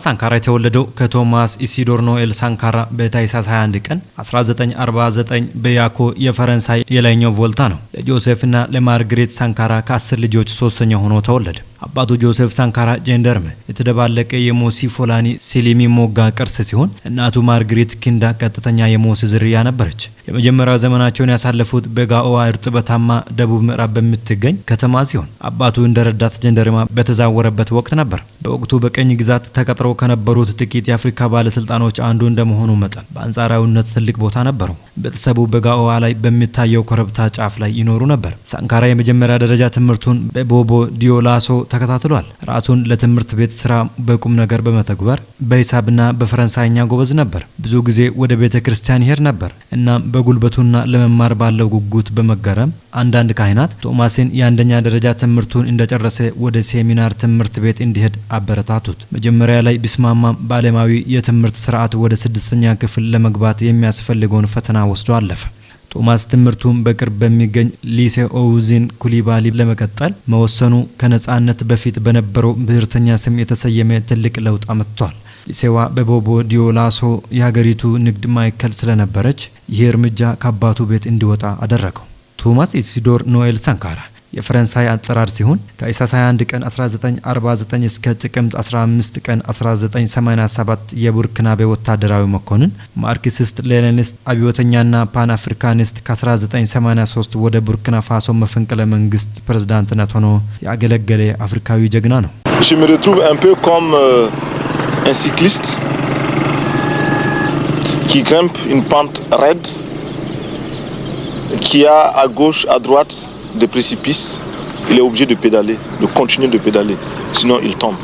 ሳንካራ የተወለደው ከቶማስ ኢሲዶር ኖኤል ሳንካራ በታህሳስ 21 ቀን 1949 በያኮ የፈረንሳይ የላይኛው ቮልታ ነው። ለጆሴፍና ለማርግሬት ሳንካራ ከ10 ልጆች ሶስተኛ ሆኖ ተወለደ። አባቱ ጆሴፍ ሳንካራ ጄንደርም የተደባለቀ የሞሲ ፎላኒ ሲሊሚ ሞጋ ቅርስ ሲሆን እናቱ ማርግሬት ኪንዳ ቀጥተኛ የሞሲ ዝርያ ነበረች። የመጀመሪያው ዘመናቸውን ያሳለፉት በጋኦዋ እርጥበታማ ደቡብ ምዕራብ በምትገኝ ከተማ ሲሆን አባቱ እንደ ረዳት ጀንደርማ በተዛወረበት ወቅት ነበር። በወቅቱ በቅኝ ግዛት ተቀጥረው ከነበሩት ጥቂት የአፍሪካ ባለስልጣኖች አንዱ እንደመሆኑ መጠን በአንጻራዊነት ትልቅ ቦታ ነበረው። ቤተሰቡ በጋኦዋ ላይ በሚታየው ኮረብታ ጫፍ ላይ ይኖሩ ነበር። ሳንካራ የመጀመሪያ ደረጃ ትምህርቱን በቦቦ ዲዮላሶ ተከታትሏል። ራሱን ለትምህርት ቤት ስራ በቁም ነገር በመተግበር በሂሳብና በፈረንሳይኛ ጎበዝ ነበር። ብዙ ጊዜ ወደ ቤተ ክርስቲያን ይሄድ ነበር። እናም በጉልበቱና ለመማር ባለው ጉጉት በመገረም አንዳንድ ካህናት ቶማስን የአንደኛ ደረጃ ትምህርቱን እንደጨረሰ ወደ ሴሚናር ትምህርት ቤት እንዲሄድ አበረታቱት። መጀመሪያ ላይ ቢስማማም በዓለማዊ የትምህርት ስርዓት ወደ ስድስተኛ ክፍል ለመግባት የሚያስፈልገውን ፈተና ወስዶ አለፈ። ቶማስ ትምህርቱን በቅርብ በሚገኝ ሊሴ ኦውዚን ኩሊባሊ ለመቀጠል መወሰኑ ከነጻነት በፊት በነበረው ብሔርተኛ ስም የተሰየመ ትልቅ ለውጥ አመጥቷል። ሊሴዋ በቦቦ ዲዮላሶ የሀገሪቱ ንግድ ማዕከል ስለነበረች ይህ እርምጃ ከአባቱ ቤት እንዲወጣ አደረገው። ቶማስ ኢሲዶር ኖኤል ሳንካራ የፈረንሳይ አጠራር ሲሆን ታህሳስ 21 ቀን 1949 እስከ ጥቅምት 15 ቀን 1987 የቡርኪናቤ ወታደራዊ መኮንን፣ ማርክሲስት ሌኒኒስት አብዮተኛና ፓን አፍሪካኒስት፣ ከ1983 ወደ ቡርኪና ፋሶ መፈንቅለ መንግስት ፕሬዝዳንትነት ሆኖ ያገለገለ አፍሪካዊ ጀግና ነው። Je me retrouve un peu comme un cycliste qui grimpe une pente raide, qui a à gauche, à droite des précipices. Il est obligé de pédaler, de continuer de pédaler, sinon il tombe.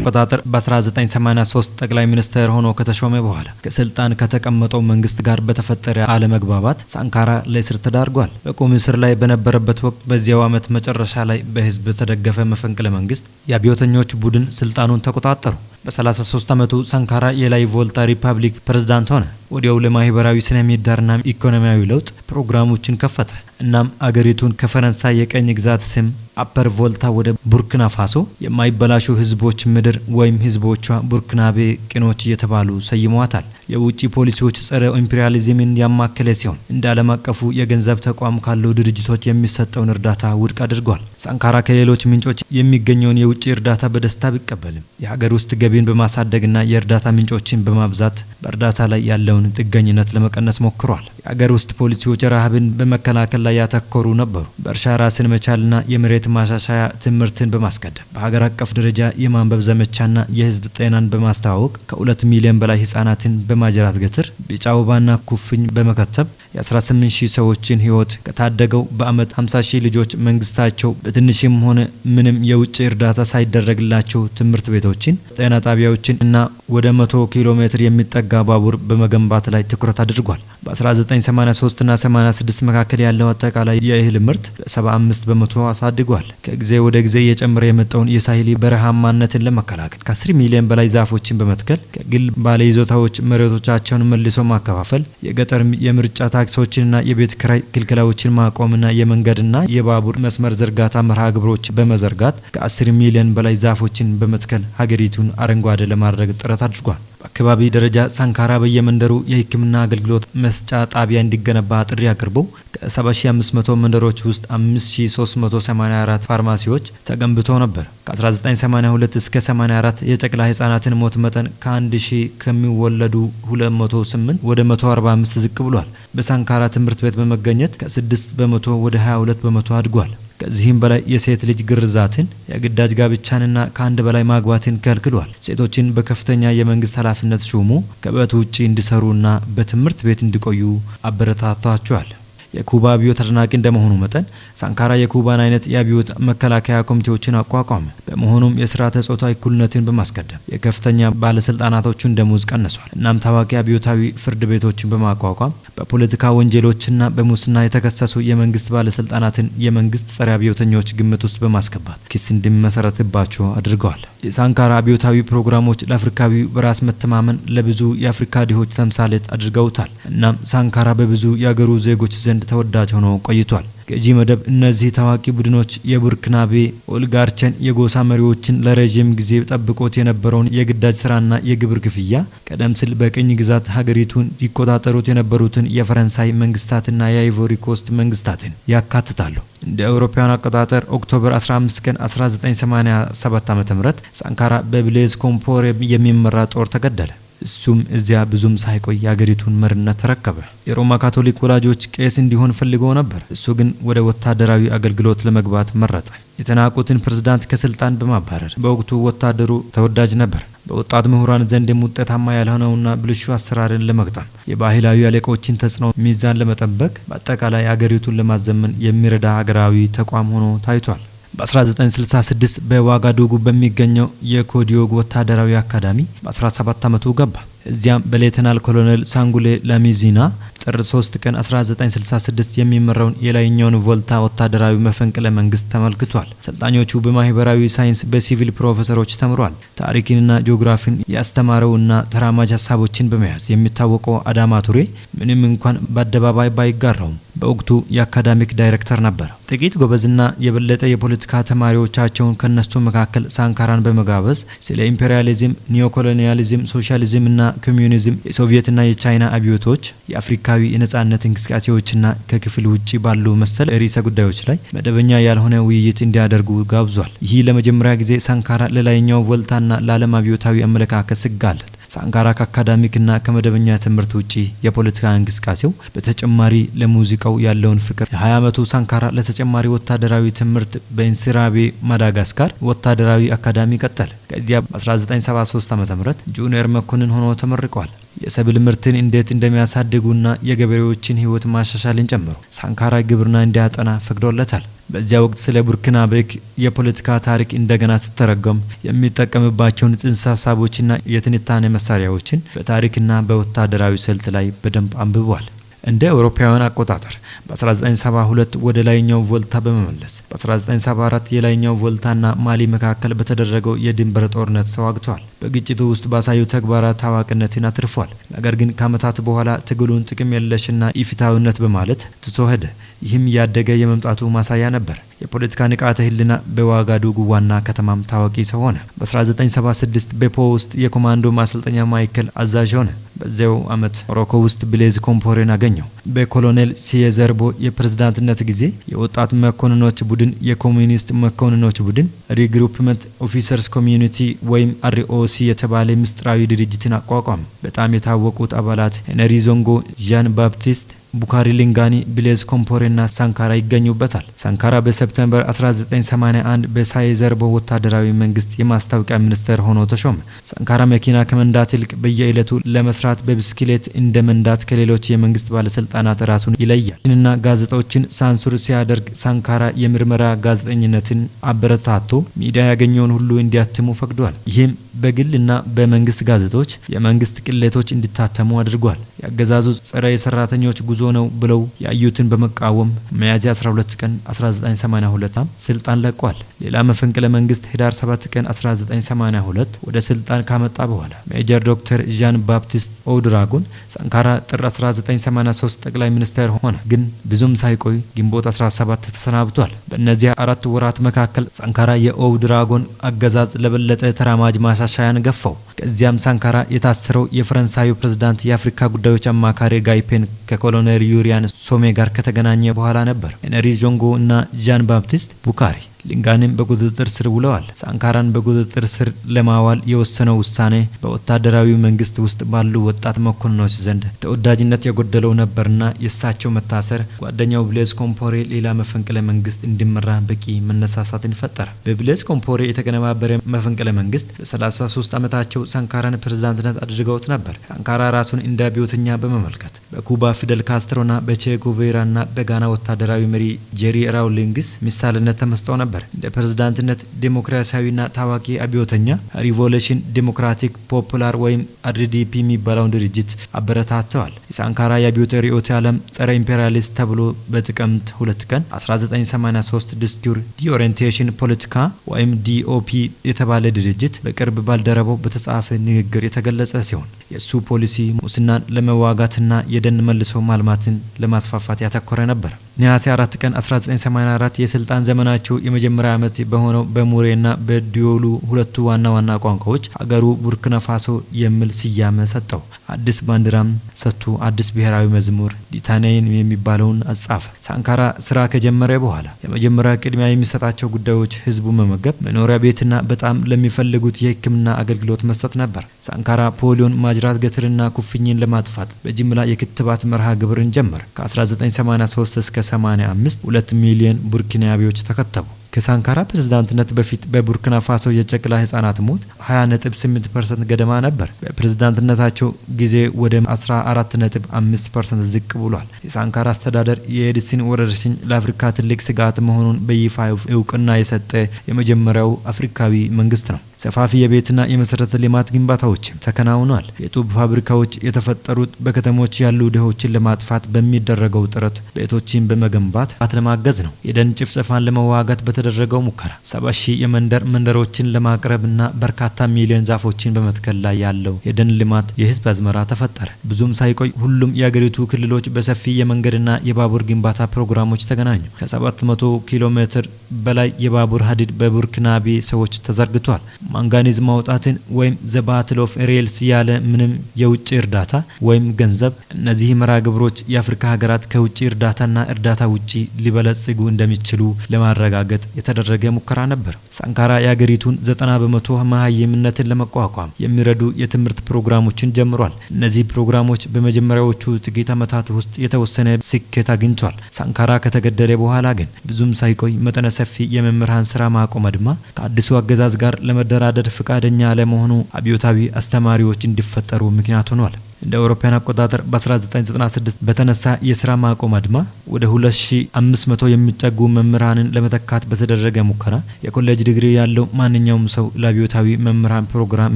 አቆጣጠር በ1983 ጠቅላይ ሚኒስትር ሆኖ ከተሾመ በኋላ ከስልጣን ከተቀመጠው መንግስት ጋር በተፈጠረ አለመግባባት ሳንካራ ለእስር ተዳርጓል። በቁም እስር ላይ በነበረበት ወቅት በዚያው ዓመት መጨረሻ ላይ በህዝብ በተደገፈ መፈንቅለ መንግስት የአብዮተኞች ቡድን ስልጣኑን ተቆጣጠሩ። በ33 ዓመቱ ሳንካራ የላይ ቮልታ ሪፐብሊክ ፕሬዝዳንት ሆነ። ወዲያው ለማህበራዊ ስነ ምህዳርና ኢኮኖሚያዊ ለውጥ ፕሮግራሞችን ከፈተ። እናም አገሪቱን ከፈረንሳይ የቅኝ ግዛት ስም አፐር ቮልታ ወደ ቡርኪና ፋሶ የማይበላሹ ህዝቦች ምድር ወይም ህዝቦቿ ቡርኪናቤ ቅኖች እየተባሉ ሰይመዋታል። የውጭ ፖሊሲዎች ጸረ ኢምፔሪያሊዝምን ያማከለ ሲሆን እንደ ዓለም አቀፉ የገንዘብ ተቋም ካሉ ድርጅቶች የሚሰጠውን እርዳታ ውድቅ አድርጓል። ሳንካራ ከሌሎች ምንጮች የሚገኘውን የውጭ እርዳታ በደስታ ቢቀበልም የሀገር ውስጥ ገቢን በማሳደግና የእርዳታ ምንጮችን በማብዛት በእርዳታ ላይ ያለውን ጥገኝነት ለመቀነስ ሞክሯል። የሀገር ውስጥ ፖሊሲዎች ረሃብን በመከላከል ላይ ያተኮሩ ነበሩ። በእርሻ ራስን መቻልና የመሬት ማሻሻያ ትምህርትን በማስቀደም በሀገር አቀፍ ደረጃ የማንበብ ዘመቻና የህዝብ ጤናን በማስተዋወቅ ከ2 ሚሊዮን በላይ ህጻናትን በማጅራት ገትር፣ ቢጫ ወባና ኩፍኝ በመከተብ የ18 ሺህ ሰዎችን ህይወት ከታደገው በአመት 50 ሺህ ልጆች መንግስታቸው በትንሽም ሆነ ምንም የውጭ እርዳታ ሳይደረግላቸው ትምህርት ቤቶችን፣ ጤና ጣቢያዎችን እና ወደ 100 ኪሎ ሜትር የሚጠጋ ባቡር በመገንባት ላይ ትኩረት አድርጓል። በ1983 እና 86 መካከል ያለው አጠቃላይ የእህል ምርት በ75% አሳድጓል። ከጊዜ ወደ ጊዜ እየጨመረ የመጣውን የሳሂል በረሃማነትን ለመከላከል ከ10 ሚሊዮን በላይ ዛፎችን በመትከል፣ ከግል ባለይዞታዎች መሬቶቻቸውን መልሶ ማከፋፈል፣ የገጠር የምርጫ ታክሶችንና የቤት ኪራይ ክልከላዎችን ማቆምና የመንገድና የባቡር መስመር ዝርጋታ መርሃ ግብሮች በመዘርጋት ከ10 ሚሊዮን በላይ ዛፎችን በመትከል ሀገሪቱን አረንጓዴ ለማድረግ ጥረት አድርጓል። በአካባቢ ደረጃ ሳንካራ በየመንደሩ የሕክምና አገልግሎት መስጫ ጣቢያ እንዲገነባ ጥሪ አቅርበው ከ7500 መንደሮች ውስጥ 5384 ፋርማሲዎች ተገንብተው ነበር። ከ1982 እስከ 84 የጨቅላ ህጻናትን ሞት መጠን ከ1000 ከሚወለዱ 208 ወደ 145 ዝቅ ብሏል። በሳንካራ ትምህርት ቤት በመገኘት ከ6% ወደ 22% አድጓል። ከዚህም በላይ የሴት ልጅ ግርዛትን፣ የግዳጅ ጋብቻንና ከአንድ በላይ ማግባትን ከልክሏል። ሴቶችን በከፍተኛ የመንግስት ኃላፊነት ሾሞ ከቤት ውጭ እንዲሰሩና በትምህርት ቤት እንዲቆዩ አበረታቷቸዋል። የኩባ አብዮት አድናቂ እንደመሆኑ መጠን ሳንካራ የኩባን አይነት የአብዮት መከላከያ ኮሚቴዎችን አቋቋመ። በመሆኑም የስርዓተ ጾታ እኩልነትን በማስቀደም የከፍተኛ ባለስልጣናቶቹን ደሞዝ ቀንሷል። እናም ታዋቂ አብዮታዊ ፍርድ ቤቶችን በማቋቋም በፖለቲካ ወንጀሎችና በሙስና የተከሰሱ የመንግስት ባለስልጣናትን የመንግስት ጸረ አብዮተኞች ግምት ውስጥ በማስገባት ክስ እንዲመሰረትባቸው አድርገዋል። የሳንካራ አብዮታዊ ፕሮግራሞች ለአፍሪካዊ በራስ መተማመን ለብዙ የአፍሪካ ድሆች ተምሳሌት አድርገውታል። እናም ሳንካራ በብዙ የአገሩ ዜጎች ዘንድ ተወዳጅ ሆኖ ቆይቷል። ገዢ መደብ እነዚህ ታዋቂ ቡድኖች የቡርኪናቤ ኦሊጋርችን የጎሳ መሪዎችን ለረዥም ጊዜ ጠብቆት የነበረውን የግዳጅ ስራና የግብር ክፍያ፣ ቀደም ሲል በቅኝ ግዛት ሀገሪቱን ይቆጣጠሩት የነበሩትን የፈረንሳይ መንግስታትና የአይቮሪ ኮስት መንግስታትን ያካትታሉ። እንደ አውሮፓውያን አቆጣጠር October 15 ቀን 1987 ዓ.ም ሳንካራ በብሌዝ ኮምፖሬ የሚመራ ጦር ተገደለ። እሱም እዚያ ብዙም ሳይቆይ የአገሪቱን መሪነት ተረከበ። የሮማ ካቶሊክ ወላጆች ቄስ እንዲሆን ፈልገው ነበር። እሱ ግን ወደ ወታደራዊ አገልግሎት ለመግባት መረጠ። የተናቁትን ፕሬዝዳንት ከስልጣን በማባረር በወቅቱ ወታደሩ ተወዳጅ ነበር። በወጣት ምሁራን ዘንድም ውጤታማ ያልሆነውና ብልሹ አሰራርን ለመግጠም፣ የባህላዊ አለቆችን ተጽዕኖ ሚዛን ለመጠበቅ፣ በአጠቃላይ አገሪቱን ለማዘመን የሚረዳ ሀገራዊ ተቋም ሆኖ ታይቷል። በ1966 በዋጋዱጉ በሚገኘው የኮዲዮግ ወታደራዊ አካዳሚ በ17 ዓመቱ ገባ። እዚያም በሌተናል ኮሎኔል ሳንጉሌ ላሚዚና ጥር 3 ቀን 1966 የሚመራውን የላይኛውን ቮልታ ወታደራዊ መፈንቅለ መንግስት ተመልክቷል። ሰልጣኞቹ በማህበራዊ ሳይንስ በሲቪል ፕሮፌሰሮች ተምሯል። ታሪክንና ጂኦግራፊን ያስተማረውና ተራማጅ ሀሳቦችን በመያዝ የሚታወቀው አዳማ ቱሬ ምንም እንኳን በአደባባይ ባይጋራውም በወቅቱ የአካዳሚክ ዳይሬክተር ነበር። ጥቂት ጎበዝና የበለጠ የፖለቲካ ተማሪዎቻቸውን ከነሱ መካከል ሳንካራን በመጋበዝ ስለ ኢምፔሪያሊዝም፣ ኒዮኮሎኒያሊዝም፣ ሶሻሊዝም እና ኮሚዩኒዝም፣ የሶቪየትና የቻይና አብዮቶች፣ የአፍሪካዊ የነጻነት እንቅስቃሴዎችና ከክፍል ውጭ ባሉ መሰል ርዕሰ ጉዳዮች ላይ መደበኛ ያልሆነ ውይይት እንዲያደርጉ ጋብዟል። ይህ ለመጀመሪያ ጊዜ ሳንካራ ለላይኛው ቮልታና ለዓለም አብዮታዊ አመለካከት ሲጋለጥ፣ ሳንካራ ከአካዳሚክና ከመደበኛ ትምህርት ውጪ የፖለቲካ እንቅስቃሴው በተጨማሪ ለሙዚቃው ያለውን ፍቅር፣ የ20 ዓመቱ ሳንካራ ለተጨማሪ ወታደራዊ ትምህርት በኢንስራቤ ማዳጋስካር ወታደራዊ አካዳሚ ቀጠለ። ከዚያ በ1973 ዓ.ም ጁኒየር መኮንን ሆኖ ተመርቋል። የሰብል ምርትን እንዴት እንደሚያሳድጉና የገበሬዎችን ሕይወት ማሻሻልን ጨምሮ ሳንካራ ግብርና እንዲያጠና ፈቅዶለታል። በዚያ ወቅት ስለ ቡርኪናቤክ የፖለቲካ ታሪክ እንደገና ሲተረጎም የሚጠቀምባቸውን ጽንሰ ሀሳቦችና የትንታኔ መሳሪያዎችን በታሪክና በወታደራዊ ስልት ላይ በደንብ አንብቧል። እንደ አውሮፓውያን አቆጣጠር በ1972 ወደ ላይኛው ቮልታ በመመለስ በ1974 የላይኛው ቮልታና ማሊ መካከል በተደረገው የድንበር ጦርነት ተዋግተዋል። በግጭቱ ውስጥ ባሳዩ ተግባራት ታዋቂነትን አትርፏል። ነገር ግን ከዓመታት በኋላ ትግሉን ጥቅም የለሽና ኢፍትሐዊነት በማለት ትቶ ሄደ። ይህም እያደገ የመምጣቱ ማሳያ ነበር። የፖለቲካ ንቃተ ህሊና በዋጋዱጉ ዋና ከተማም ታዋቂ ሰው ሆነ። በ1976 በፖ ውስጥ የኮማንዶ ማሰልጠኛ ማዕከል አዛዥ ሆነ። በዚያው ዓመት ሞሮኮ ውስጥ ብሌዝ ኮምፖሬን አገኘው። በኮሎኔል ሲየዘርቦ የፕሬዝዳንትነት ጊዜ የወጣት መኮንኖች ቡድን የኮሚኒስት መኮንኖች ቡድን Regroupement Officers Community ወይም ROC የተባለ ምስጢራዊ ድርጅትን አቋቋመ። በጣም የታወቁት አባላት ሄነሪ ዞንጎ፣ ዣን ባፕቲስት ቡካሪ ሊንጋኒ፣ ብሌዝ ኮምፖሬ እና ሳንካራ ይገኙበታል። ሳንካራ በ September 1981 በሳይዘርቦ ወታደራዊ መንግስት የማስታወቂያ ሚኒስትር ሆኖ ተሾመ። ሳንካራ መኪና ከመንዳት ይልቅ በየዕለቱ ለመስራት በብስክሌት እንደ መንዳት ከሌሎች የመንግስት ባለስልጣናት ራሱን ይለያል እና ጋዜጦችን ሳንሱር ሲያደርግ ሳንካራ የምርመራ ጋዜጠኝነትን አበረታቶ ሚዲያ ያገኘውን ሁሉ እንዲያትሙ ፈቅዷል። ይህም በግል እና በመንግስት ጋዜጦች የመንግስት ቅሌቶች እንዲታተሙ አድርጓል። የአገዛዙ ጸረ የሰራተኞች ጉዞ ነው ብለው ያዩትን በመቃወም ሚያዝያ 12 ቀን 1982 ስልጣን ለቋል። ሌላ መፈንቅለ መንግስት ህዳር 7 ቀን 1982 ወደ ስልጣን ካመጣ በኋላ ሜጀር ዶክተር ዣን ባፕቲስት ኦድራጎን ሳንካራ ጥር 1983 ጠቅላይ ሚኒስትር ሆነ። ግን ብዙም ሳይቆይ ግንቦት 17 ተሰናብቷል። በእነዚህ 4 ወራት መካከል ሳንካራ የኦውድራጎን አገዛዝ ለበለጠ ተራማጅ ማሻሻያን ገፋው። ከዚያም ሳንካራ የታሰረው የፈረንሳዩ ፕሬዝዳንት የአፍሪካ ጉዳዮች አማካሪ ጋይፔን ከኮሎኔል ዩሪያን ሶሜ ጋር ከተገናኘ በኋላ ነበር። ሄነሪ ዞንጎ እና ዣን ባፕቲስት ቡካሪ ሊንጋንም በቁጥጥር ስር ውለዋል። ሳንካራን በቁጥጥር ስር ለማዋል የወሰነው ውሳኔ በወታደራዊ መንግስት ውስጥ ባሉ ወጣት መኮንኖች ዘንድ ተወዳጅነት የጎደለው ነበርና የእሳቸው መታሰር ጓደኛው ብሌዝ ኮምፖሬ ሌላ መፈንቅለ መንግስት እንዲመራ በቂ መነሳሳትን ፈጠረ። በብሌዝ ኮምፖሬ የተቀነባበረ መፈንቅለ መንግስት በ33 ዓመታቸው ሳንካራን ፕሬዝዳንትነት አድርገውት ነበር። ሳንካራ ራሱን እንደ አብዮተኛ በመመልከት በኩባ ፊደል ካስትሮና በቼ ጉቬራና በጋና ወታደራዊ መሪ ጄሪ ራውሊንግስ ምሳሌነት ተመስጠው ነበር። ነበር። እንደ ፕሬዝዳንትነት ዴሞክራሲያዊና ታዋቂ አብዮተኛ Revolution Democratic Popular ወይም RDP የሚባለውን ድርጅት አበረታተዋል። የሳንካራ የአብዮት ርዕዮተ ዓለም ጸረ ኢምፔሪያሊስት ተብሎ በጥቅምት 2 ቀን 1983 Discours d'orientation politique ወይም DOP የተባለ ድርጅት በቅርብ ባልደረባው በተጻፈ ንግግር የተገለጸ ሲሆን የእሱ ፖሊሲ ሙስናን ለመዋጋትና የደን መልሶ ማልማትን ለማስፋፋት ያተኮረ ነበር። ነሐሴ 4 ቀን 1984 የስልጣን ዘመናቸው የመጀመሪያ ዓመት በሆነው በሙሬና በዲዮሉ ሁለቱ ዋና ዋና ቋንቋዎች ሀገሩ ቡርኪና ፋሶ የሚል ስያሜ ሰጠው። አዲስ ባንዲራም ሰጥቶ አዲስ ብሔራዊ መዝሙር ዲታኔይን የሚባለውን አጻፈ። ሳንካራ ስራ ከጀመረ በኋላ የመጀመሪያ ቅድሚያ የሚሰጣቸው ጉዳዮች ህዝቡ መመገብ፣ መኖሪያ ቤትና በጣም ለሚፈልጉት የሕክምና አገልግሎት መስጠት ነበር። ሳንካራ ፖሊዮን፣ ማጅራት ገትርና ኩፍኝን ለማጥፋት በጅምላ የክትባት መርሃ ግብርን ጀመረ። ከ1983 እስከ 85 2 ሚሊዮን ቡርኪናቤዎች ተከተቡ። ከሳንካራ ፕሬዝዳንትነት በፊት በቡርኪና ፋሶ የጨቅላ ህጻናት ሞት 20.8% ገደማ ነበር። በፕሬዝዳንትነታቸው ጊዜ ወደ 14.5% ዝቅ ብሏል። የሳንካራ አስተዳደር የኤድስን ወረርሽኝ ለአፍሪካ ትልቅ ስጋት መሆኑን በይፋ እውቅና የሰጠ የመጀመሪያው አፍሪካዊ መንግስት ነው። ሰፋፊ የቤትና የመሰረተ ልማት ግንባታዎች ተከናውኗል። የጡብ ፋብሪካዎች የተፈጠሩት በከተሞች ያሉ ድሆችን ለማጥፋት በሚደረገው ጥረት ቤቶችን በመገንባት ለማገዝ ነው። የደን ጭፍጨፋን ለመዋጋት በተደረገው ሙከራ 70,000 የመንደር መንደሮችን ለማቅረብና በርካታ ሚሊዮን ዛፎችን በመትከል ላይ ያለው የደን ልማት የህዝብ አዝመራ ተፈጠረ። ብዙም ሳይቆይ ሁሉም የአገሪቱ ክልሎች በሰፊ የመንገድና የባቡር ግንባታ ፕሮግራሞች ተገናኙ። ከ700 ኪሎ ሜትር በላይ የባቡር ሀዲድ በቡርኪናቤ ሰዎች ተዘርግቷል። ማንጋኒዝ ማውጣትን ወይም the battle of rails ያለ ምንም የውጭ እርዳታ ወይም ገንዘብ። እነዚህ መርሃ ግብሮች የአፍሪካ ሀገራት ከውጭ እርዳታና እርዳታ ውጪ ሊበለጽጉ እንደሚችሉ ለማረጋገጥ የተደረገ ሙከራ ነበር። ሳንካራ የሀገሪቱን 90% መሀይምነትን ለመቋቋም የሚረዱ የትምህርት ፕሮግራሞችን ጀምሯል። እነዚህ ፕሮግራሞች በመጀመሪያዎቹ ጥቂት ዓመታት ውስጥ የተወሰነ ስኬት አግኝቷል። ሳንካራ ከተገደለ በኋላ ግን ብዙም ሳይቆይ መጠነ ሰፊ የመምህራን ስራ ማቆም አድማ ከአዲሱ አገዛዝ ጋር ለመደራደር ፈቃደኛ አለመሆኑ አብዮታዊ አስተማሪዎች እንዲፈጠሩ ምክንያት ሆኗል። እንደ አውሮፓውያን አቆጣጠር በ1996 በተነሳ የስራ ማቆም አድማ ወደ 2500 የሚጠጉ መምህራንን ለመተካት በተደረገ ሙከራ የኮሌጅ ዲግሪ ያለው ማንኛውም ሰው ለአብዮታዊ መምህራን ፕሮግራም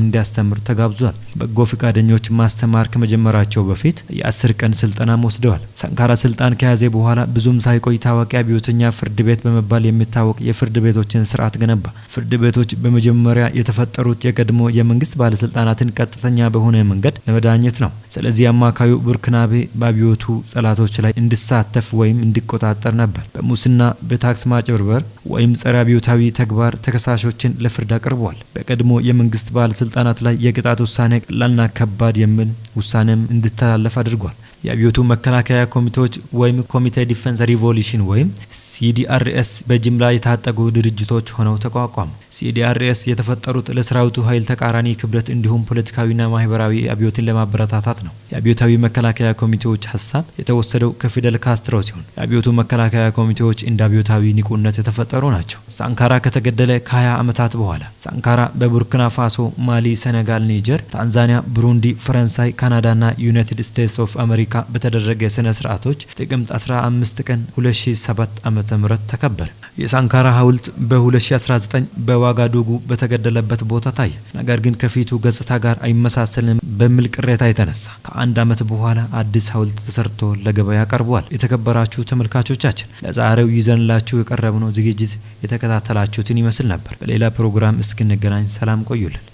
እንዲያስተምር ተጋብዟል። በጎ ፈቃደኞች ማስተማር ከመጀመራቸው በፊት የ10 ቀን ስልጠናም ወስደዋል። ሳንካራ ስልጣን ከያዘ በኋላ ብዙም ሳይቆይ ታዋቂ አብዮተኛ ፍርድ ቤት በመባል የሚታወቅ የፍርድ ቤቶችን ስርዓት ገነባ። ፍርድ ቤቶች በመጀመሪያ የተፈጠሩት የቀድሞ የመንግስት ባለስልጣናትን ቀጥተኛ በሆነ መንገድ ለመዳኘት ነው። ስለዚህ አማካዩ ቡርኪናቤ በአብዮቱ ጠላቶች ላይ እንዲሳተፍ ወይም እንዲቆጣጠር ነበር። በሙስና፣ በታክስ ማጭበርበር ወይም ጸረ አብዮታዊ ተግባር ተከሳሾችን ለፍርድ አቅርበዋል። በቀድሞ የመንግስት ባለስልጣናት ላይ የቅጣት ውሳኔ ቀላልና ከባድ የሚል ውሳኔም እንዲተላለፍ አድርጓል። የአብዮቱ መከላከያ ኮሚቴዎች ወይም Comité Défense Révolution ወይም CDRS በጅምላ የታጠቁ ድርጅቶች ሆነው ተቋቋሙ። CDRS የተፈጠሩት ለሰራዊቱ ኃይል ተቃራኒ ክብደት እንዲሁም ፖለቲካዊና ማህበራዊ አብዮትን ለማበረታታት ነው። የአብዮታዊ መከላከያ ኮሚቴዎች ሀሳብ የተወሰደው ከፊደል ካስትሮ ሲሆን የአብዮቱ መከላከያ ኮሚቴዎች እንደ አብዮታዊ ንቁነት የተፈጠሩ ናቸው። ሳንካራ ከተገደለ ከ20 ዓመታት በኋላ ሳንካራ በቡርኪና ፋሶ፣ ማሊ፣ ሴኔጋል፣ ኒጀር፣ ታንዛኒያ፣ ብሩንዲ፣ ፈረንሳይ፣ ካናዳና ዩናይትድ ስቴትስ ኦፍ አሜሪካ በተደረገ ስነ ስርዓቶች ጥቅምት 15 ቀን 2007 ዓ.ም ተከበረ። የሳንካራ ሐውልት በ2019 በዋጋዱጉ በተገደለበት ቦታ ታየ። ነገር ግን ከፊቱ ገጽታ ጋር አይመሳሰልም በሚል ቅሬታ የተነሳ ከአንድ ዓመት በኋላ አዲስ ሐውልት ተሰርቶ ለገበያ ቀርቧል። የተከበራችሁ ተመልካቾቻችን ለዛሬው ይዘንላችሁ የቀረብነው ዝግጅት የተከታተላችሁትን ይመስል ነበር። በሌላ ፕሮግራም እስክንገናኝ ሰላም ቆዩልን።